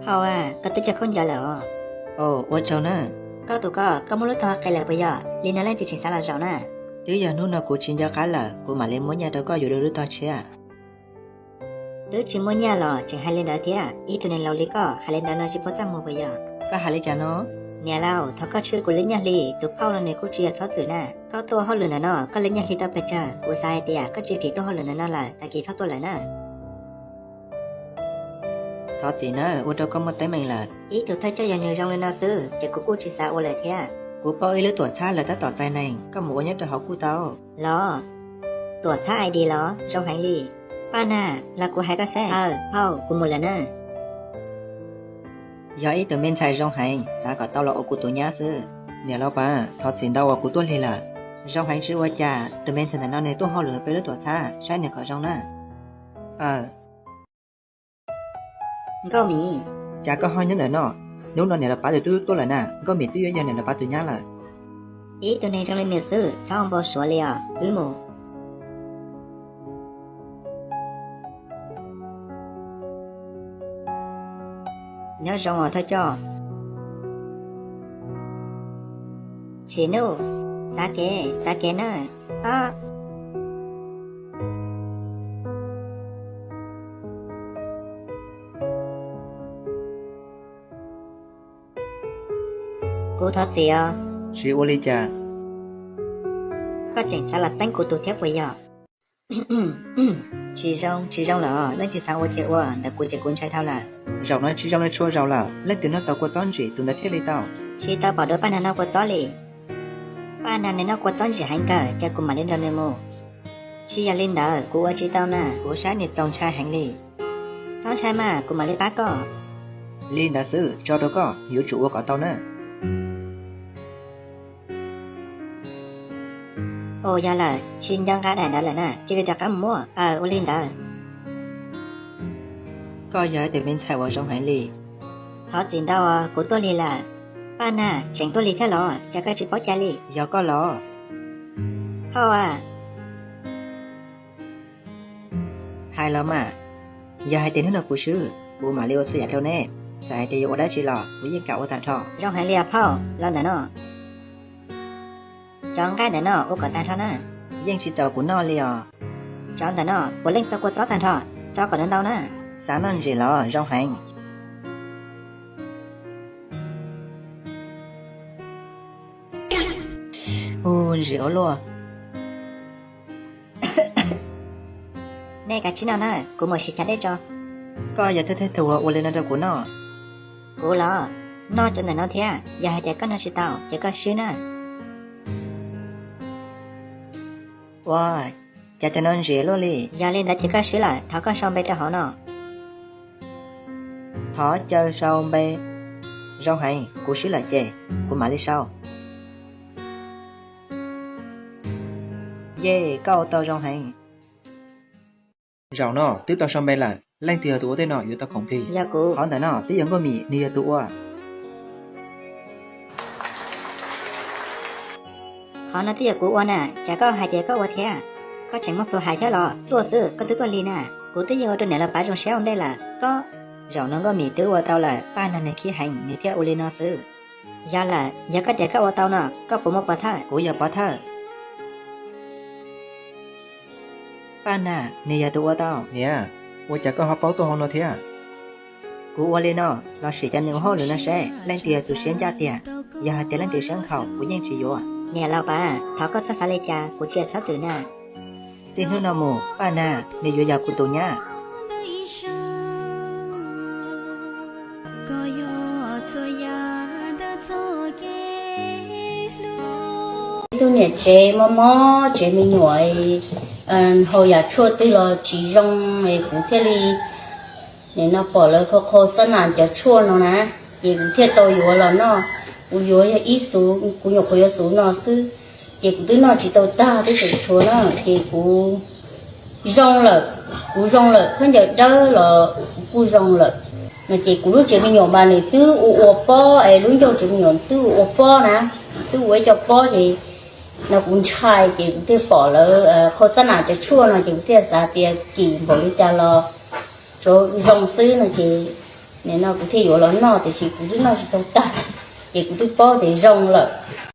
Phauj a, koj twb cog khaub ncaws lawm os. Ua tsaug na. Koj tus koj, koj muab lub tog qe lawm puas yog? Li no leej twg tseem xav los zaum na? Twb yog hnub no kuv tsis nco qab lawm, kuv mam li muab nyiaj rau koj yuav dua lub tog tshiab. Twb tsis muaj nyiaj los tseem hais li ntawd thiab, ib tug neeg laus li koj hais li ntawd no tsis paub txaj muag puas yog? Koj hais li cas no? Niam laus, thov koj tshwj kuv lub nyiaj hli, tus phauj no nws kuj tsis yog txhob txwm na. Koj tuaj hauj lwm ntawm no, koj lub nyiaj hli tau pes tsawg? Kuv xav hais tias koj tsis phim tuaj hauj lwm ntawm no lawm, tag kis txhob tuaj lawm na. Thov txim na, ua rau koj muaj teeb meem lawm. Ib tug thawj coj yog nws zoo li no xwb ces kuv kuj tsis xav ua lawm thiab. Kuv paub ib lub tuam txhab lawv tab tom txais neeg, koj mus ua nyob rau hauv kuj tau. Los, tuam txhab I D los zoo heev li. Paj Nag, los kuv hais koj saib. Aw, phauj, kuv mus lawm na. Yog ib tug me ntxhais zoo heev, xav kom tau los ua kuv tus nyab xwb. Niam laus Paj, thov txim ntau uas kuv tuaj lig lawm. Zoo heev tsis ua cas, tus me ntxhais ntawm no nws tuaj hauj lwm peb lub tuam txhab, saib nws kom zoo na. Aw. Nkauj Mim. Cas koj ho nyob ntawm no? Hnub no niam laus Paj tus tub tuaj lawm na, Nkauj Mim twb yuav yog niam laus Paj tus nyab lawm. Ib tug neeg zoo li nws xwb txhob ua npau suav li os, wb mus. Nyob zoo os thawj coj. Tsim Nuj, txav kev, txav kev na. Ob. Kuv thov txim os. Tsis ua li cas. Koj tseem xav los txeeb kuv tus thiab puas yog? Tsis zoo, tsis zoo lawm os, leej twg xav ua ces ua, ntawm kuv ces kuv ntshai dhau lawm. Zaum no tsis zoo li txhua zaus lawm, leej twg noj tau kua txob ntsim tus ntawd thiaj li tau. Tsis tau pom dua Paj Nag noj kua txob li. Paj Nag nws noj kua txob ntsim heev kawg, ces kuv mam li nrog nws mus. Tsis yog li ntawd, kuv ua tsis tau na, kuv saib nws txaus ntshai heev li. Txhob ntshai mas, kuv mam li pab koj. Li ntawd xwb, tso rau koj, yuav tsum ua kom tau na. Ua yog lawm, tsis nco nqa daim ntawd lawm na, cia li rov qab mus muab. Aw, ua li ntawd. Koj yog ib tug me ntxhais uas zoo heev li. Thov txim ntau, kuv tuaj lig lawm. Paj Nag, tseem tuaj lig thiab los, cas koj tsis paub cai li? Yog koj los. Phauj a. Hais los mas, yog hais tias hnub no kuv swb, kuv mam li ua txhua yam rau neb. Txawm hais tias yuav ua dab tsi los kuv yeej kam ua tag nrho. Zoo heev li os phauj, los ntawm no. Cov nqaij ntawm no ua kom tag nrho na. Yeej tsis txaus kuv noj li os. Cov ntawm no puav leej txo kua txob tag nrho, tso kom ntau ntau na. Xav noj ntsim los zoo heev. Ub, ntsim ua luaj. Nej kav tsij noj na, kuv mus siv chav dej tso. Koj yog thawj thawj tug uas ua li no rau kuv noj. Kuv los noj cov ntawm no thiab, yog hais tias koj noj tsis tau ces koj swb na. Ua, cas cov no ntsim luaj li. Yog li ntawd ces koj swb lawm, thov koj sau npe rau hauv no. Thov caw sau npe. Zoo heev, kuv swb lawm ces kuv mam li sau. Yej, koj ua tau zoo heev. Zaum no twb tau sau npe lawm, leej twg yog tus ua tej no yuav tau khoom plig. Yog kuv. Qhov ntawm no twb yog Nkauj Mim nws yog tus ua. Qhov no twb yog kuv ua na, cas koj hais tias koj ua thiab? Koj tseem muaj plhu hais thiab los? Tuaj xwb, koj twb tuaj lig na. Kuv twb yeej ua rau niam laus Pav zoo siab ua ntej lawm. Koj, zaum no Nkauj Mim twb ua tau lawm, Paj Nag nws khib heev nws thiaj ua li no xwb. Yog lawm, yog koj tias koj ua tau no, koj puas muaj pov thawj? Kuv yog pov thawj. Paj Nag, nws yog tus ua tau. Niam, ua cas koj ho paub tuaj hauv no thiab? Kuv ua li no los sim cov neeg ua hauj lwm no seb leej twg yog tus siab ncaj tiag. Yog hais tias leej twg siab nkhaus kuv yeej tsis yuav. Niam laus Pav, thov koj txhob xav li cas, kuv tsis yog txhob txwm na. Txij hnub no mus Paj Nag nws yuav yog kuv tus nyab. Ib tug niam tsev mob mob tsev me nyuam, haus yam tshuaj twg los tsis zoo, kuv thiaj li nim no pom lawv qhau qhau xab nas cov tshuaj no na, ces kuv thiaj tau yuav los noj. Kuv yuav yog ib xuv, kuv nyuam qhuav yuav xuv no xwb, ces kuv twb noj tsis tau tag twb tseem tshuav na, ces kuv zoo lawm, kuv zoo lawm, khaub ncaws dawb los kuv kuj zoo lawm. No ces kuv lub tsev me nyuam mas nws twb ua ua pob es lub ncauj tsev me nyuam twb ua ua pob na, twb ua ib co pob ces no kuv ntshai ces kuv thiaj pom lawv qhau xab nas cov tshuaj no ces kuv thiaj xav tias kim npaum li cas los tsuav zoo xwb no ces Nim no kuv thiaj yuav los noj, tiam sis kuv twb noj tsis tau tag, ces kuv twb paub tias zoo lawm.